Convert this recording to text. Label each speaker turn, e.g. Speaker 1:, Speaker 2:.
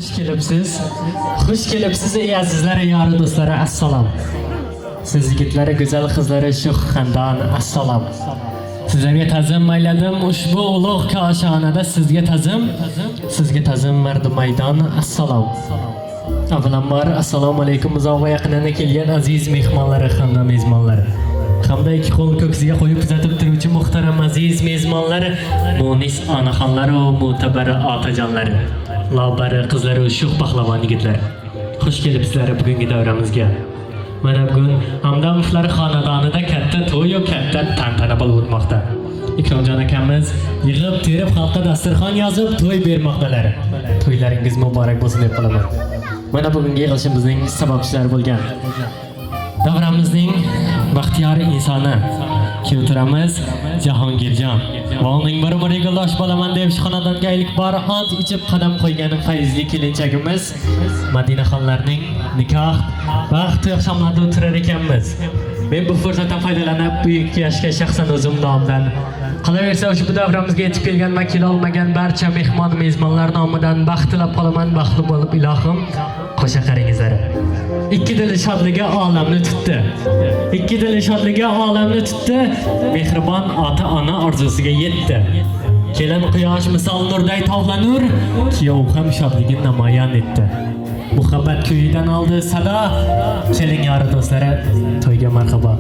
Speaker 1: Xush kelibsiz. Xush kelibsiz ey azizlar, ey yori do'stlari, assalom. Siz yigitlari, go'zal qizlari, shu xandon, assalom. Sizlarga ta'zim ayladim ushbu ulug' koshonada, sizga ta'zim, sizga ta'zim mardi maydon, assalom. Avvalambor assalomu alaykum uzoq va yaqindan kelgan aziz mehmonlari hamda mezbonlari. Hamda ikki qo'lni ko'ksiga qo'yib kuzatib turuvchi muhtaram aziz mezbonlar, munis onaxonlar va mo'tabar otajonlari, lobari qizlari va shuh pahlavon yigitlar. Xush kelibsizlar bugungi davramizga. Mana bugun Hamdamovlar xonadonida katta to'y va katta tantana bo'lib o'tmoqda. Ikromjon akamiz yig'ib terib xalqqa dasturxon yozib to'y bermoqdalar. To'ylaringiz muborak bo'lsin deb qolaman. Mana bugungi yig'ilishimizning sababchilari bo'lgan davramizning baxtiyor insoni keltiramiz Jahongirjon va uning bir umr yo'ldosh bo'laman deb shu xonadonga ilk bor ant ichib qadam qo'ygan fayzli kelinchagimiz Madinaxonlarning nikoh baxt to'y oqshomlarida o'tirar ekanmiz. Men bu fursatdan foydalanib buyuk yoshga shaxsan o'zim nomimdan, qolaversa ushbu davramizga yetib kelgan va kela olmagan barcha mehmon mezbonlar nomidan baxt tilab qolaman. Baxtli bo'lib ilohim qo'sha qaringizlar. Ikki dil shodligi olamni tutdi. Ikki dil shodligi olamni tutdi. Mehribon ota ona orzusiga yetdi. Kelin quyosh misol nurday tovlanur, kuyov ham shodligini namoyon etdi. Muhabbat kuyidan oldi sado. Keling yori do'stlari, to'yga marhabo.